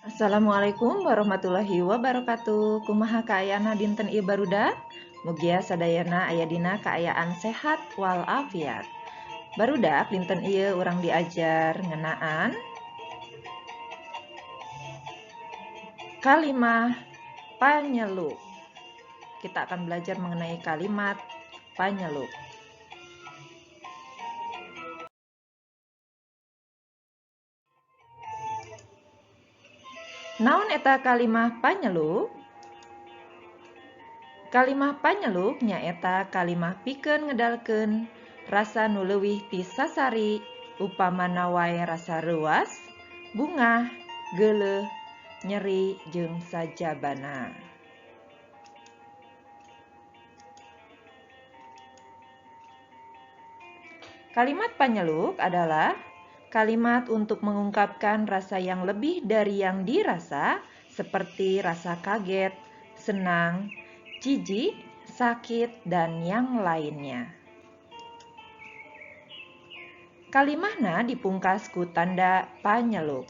Assalamualaikum warahmatullahi wabarakatuh. Kumaha kaayana dinten ieu barudak? Mugia sadayana aya dina kaayaan sehat walafiat. Barudak dinten ieu urang diajar ngeunaan kalimah panyeluk. Kita akan belajar mengenai kalimat panyeluk. Naon eta kalimah panyeluk? Kalimah panyeluk nyaeta kalimah pikeun ngedalkeun rasa nu leuwih ti sasari upamana wae rasa reuas, bungah, geuleuh, nyeri jeung sajabana. Kalimat panyeluk adalah kalimat untuk mengungkapkan rasa yang lebih dari yang dirasa, seperti rasa kaget, senang, jijik, sakit, dan yang lainnya. Kalimahna dipungkas ku tanda panyeluk.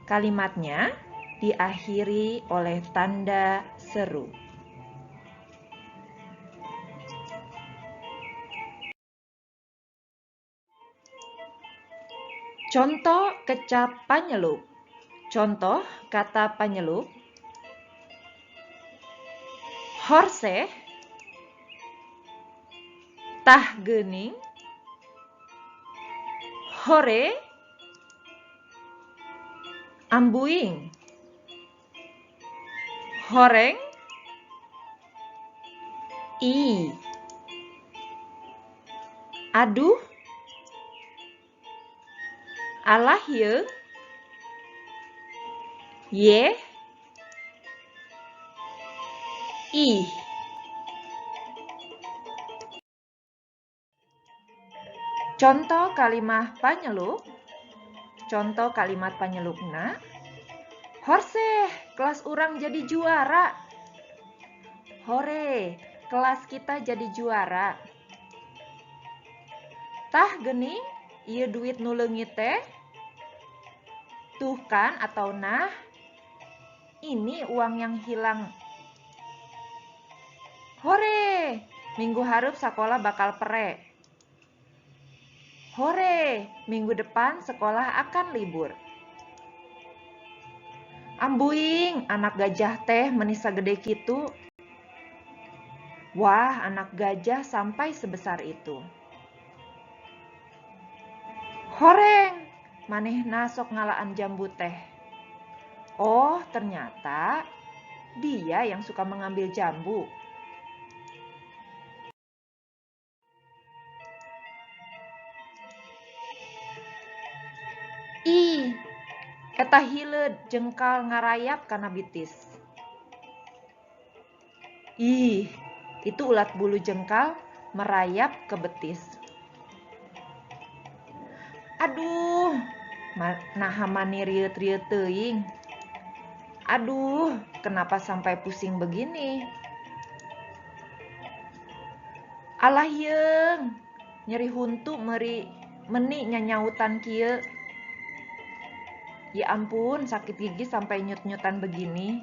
Kalimatnya diakhiri oleh tanda seru. Contoh kecap panyeluk. Contoh kata panyeluk. Horseh, tah geuning, hore, ambuing, horeng, i, aduh, alah yeung, yeh, ih. Contoh kalimah panyeluk. Contoh kalimat panyelukna. Horseh, kelas urang jadi juara. Hore, kelas kita jadi juara. Tah geuning, ieu duit nu leungit teh. Tuh kan atau nah, ini uang yang hilang. Hore, minggu hareup sakola bakal pere. Hore, minggu depan sekolah akan libur. Ambuing, anak gajah teh meni sagede kitu. Wah, anak gajah sampai sebesar itu. Horeng, manehna sok ngalaan jambu teh. Oh, ternyata dia yang suka mengambil jambu. Ih, eta hileud jengkal ngarayap kana bitis. Ih, itu ulat bulu jengkal merayap ke betis. Aduh, naha mani rieut-rieut teuing. Aduh, kenapa sampai pusing begini? Alah yeung, nyeri huntu meri meni nyanyautan kieu. Ya ampun, sakit gigi sampai nyut-nyutan begini.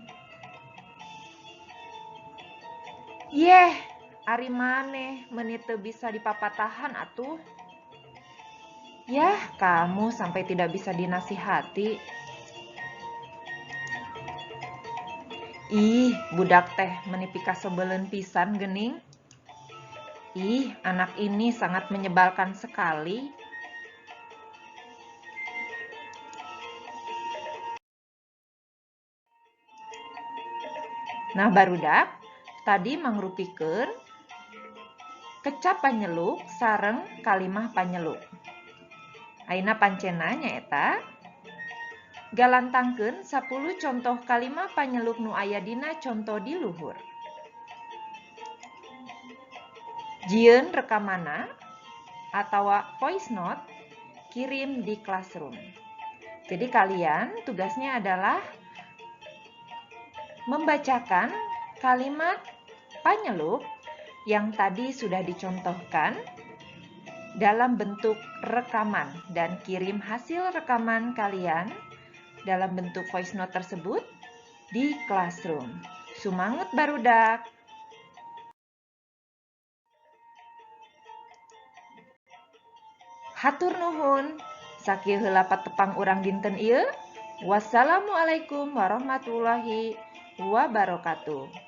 Yeh, ari maneh meni teu bisa dipapatahan atuh. Yah, kamu sampai tidak bisa dinasihati. Ih, budak teh meni pikasebeleun pisan geuning. Ih, anak ini sangat menyebalkan sekali. Nah, barudak tadi mangrupikeun kecap panyeluk sareng kalimah panyeluk. Ayeuna pancena nyaeta galantangkeun 10 contoh kalimah panyeluk nu aya dina conto di luhur. Jieun rekamanna atawa voice note kirim di classroom. Jadi kalian tugasnya adalah membacakan kalimat panyeluk yang tadi sudah dicontohkan dalam bentuk rekaman dan kirim hasil rekaman kalian dalam bentuk voice note tersebut di classroom. Sumangut barudak! Hatur nuhun, sakieu heula patepang urang dinten ieu. Wassalamualaikum warahmatullahi wabarakatuh.